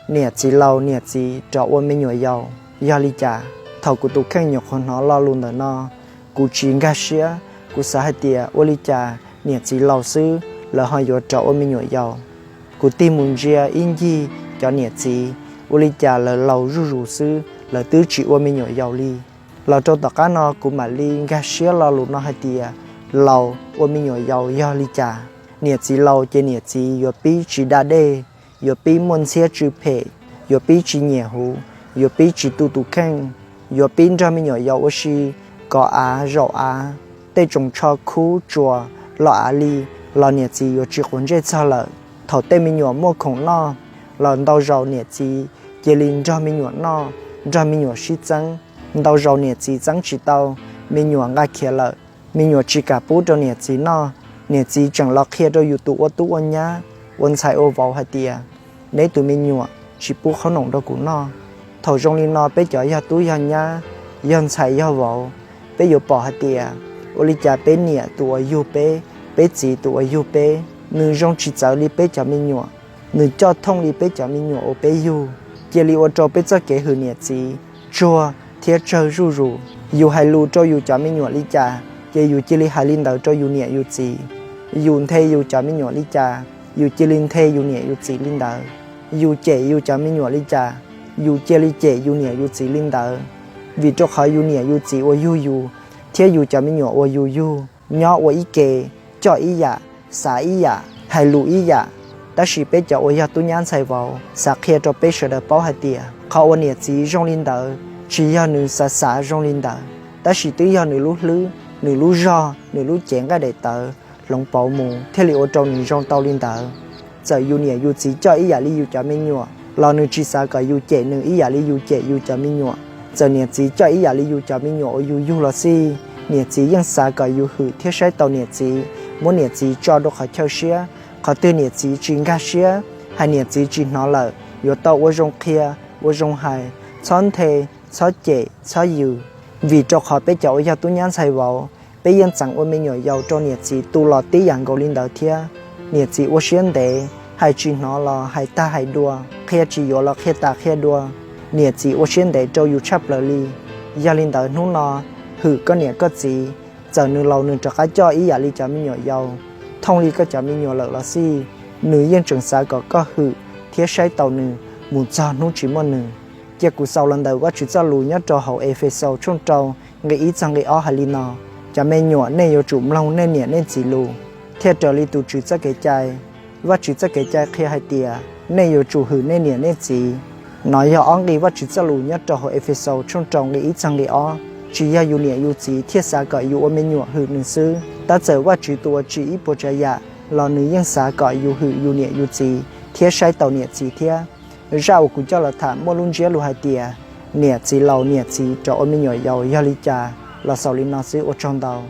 Niam txiv laus niam txiv rov ua me nyuam yaus yog li cas? Thaum kuv tus kheej nyuam qhuav hnov lo lus ntawm no, kuv tsis nkag siab. Kuv xav hais tias ua li cas niam txiv laus xwb lawv ho yuav rov ua me nyuam yaus? Kuv tig mus ntsia ib ncig cov niam txiv, ua li cas lawv laus zuj zus xwb lawv twb tsis ua me nyuam yaus li. Los rau tom qab no kuv mam li nkag siab lo lus no hais tias laus ua me nyuam yaus yog li cas. Niam txiv laus ces niam txiv yuav pib tsis da dej, yuav pib muaj ntxhiab tsw phem, yuav pib tsis nyiam huv, yuav pib tsis tu tus kheej, yuav pib nrog me nyuam yaus ua si, kov av zaum av, tej tsoos tsho khub tsuas los av li, los niam txiv yuav tsis quav ntsej txog lawm. Thaum tej me nyuam muaj khoom noj los ntau zaus niam txiv cia li nrog me nyuam noj, nrog me nyuam sib txeeb. Ntau zaus niam txiv txeeb tsis tau, me nyuam nqa khiav lawm, me nyuam tsis kam pub rau niam txiv noj. Niam txiv tseem los qhia rau yus tus ua tub ua nyab, ua ntxhais ua vauv hais tias, neb tus me nyuam tsis pub qhob noom rau kuv noj. Thaum zoo li no peb cov yog tub yog nyab, yog ntxhais yog vauv, peb yuav pom hais tias ua li cas peb niam tus uas yug peb, peb txiv tus uas yug peb, nws zoo tsis txawv li peb cov me nyuam, nws coj thooj li peb cov me nyuam uas peb yug. Cia li ua rau peb txoj kev hwm niam txiv tsuag thiab tsawg zuj zus. Yus hais lus rau yus cov me nyuam li cas, ces yus cia li hais li ntawd rau yus niam yus txiv. Yus nthe yus cov me nyuam li cas, yus cia li nthe yus niam yus txiv li ntawd. Yus cem yus cov me nyuam li cas, yus cia li cem yus niam yus txiv li ntawd. Vim rau qhov yus niam yus txiv uas yug yus thiab yus cov me nyuam uas yus yug nyob ua ib ke, coj ib yam, xav ib yam, hais lus ib yam. Tab sis peb cov uas yog tub nyab ntxhais vauv xav qhia rau peb sawv daws paub hais tias qhov uas niam txiv zoo li ntawd tsis yog nws xav xav zoo li ntawd, tab sis twb yog nws lub hlwb, nws lub zog, nws lub cev nqaij daim tawv hloov pauv mus thiaj li ua rau nws zoo tau li ntawd. Txawm yus niam yus txiv coj ib yam li yus cov me nyuam los nws tsis xav kom yus cem nws ib yam li yus cem yus cov me nyuam. Txawm niam txiv coj ib yam li yus cov me nyuam uas yus yug los xij, niam txiv yeej xav kom yus hwm thiab saib taus niam txiv, muab niam txiv tso rau qhov chaw siab. Qhov twg niam txiv tsis nkag siab, hais niam txiv tsis hnov lawm, yuav tau ua zoo qhia, ua zoo hais, txhob nthe, txhob cem, txhob yws. Vim rau qhov peb cov uas yog tub nyab ntxhais vauv, peb yeej txeev ua me nyuam yaus rau niam txiv tu los tib yam nkaus li ntawd thiab. Niam txiv ua siab ntev, hais tsis hnov los hais tag hais dua, qhia tsis yuav los qhia tas qhia dua. Niam txiv ua siab ntev rau yus tshaj plaws li. Yog li ntawd hnub no, hwm koj niam koj txiv, txawm nws laus nws rov qab coj ib yam li cov me nyuam yaus, thooj li koj cov me nyuam lawm los xij, nws yeej tseem xav kom koj hwm thiab saib taus nws mus txog hnub tsis muaj nws. Cia kuv xaus los ntawm Vajtswv txoj lus nyob rau hauv Efexaus tshooj rau nqe ib txog nqe ob hais li no: Cov me nyuam, nej yuav tsum mloog nej niam nej txiv lus, thiaj raws li tus Tswv txoj kev cai. Vajtswv txoj kev cai qhia hais tias nej yuav tsum hwm nej niam nej txiv. Nov yog ob nqe Vajtswv txoj lus nyob rau hauv Efexaus tshooj rau nqe ib txog nqe ob. Tsis yog yus niam yus txiv thiaj xav kom yus ua me nyuam hwm nws xwb, tab txawm Vajtswv tus uas tsim ib puas tsav yam los nws yeej xav kom yus hwm yus niam yus txiv thiab saib taus niam txiv thiab. Zaj uas kuv coj los tham muaj lub ntsiab lus hais tias niam txiv laus niam txiv rov ua me nyuam yaus yog li cas los xaus li no xwb, ua tsaug ntau.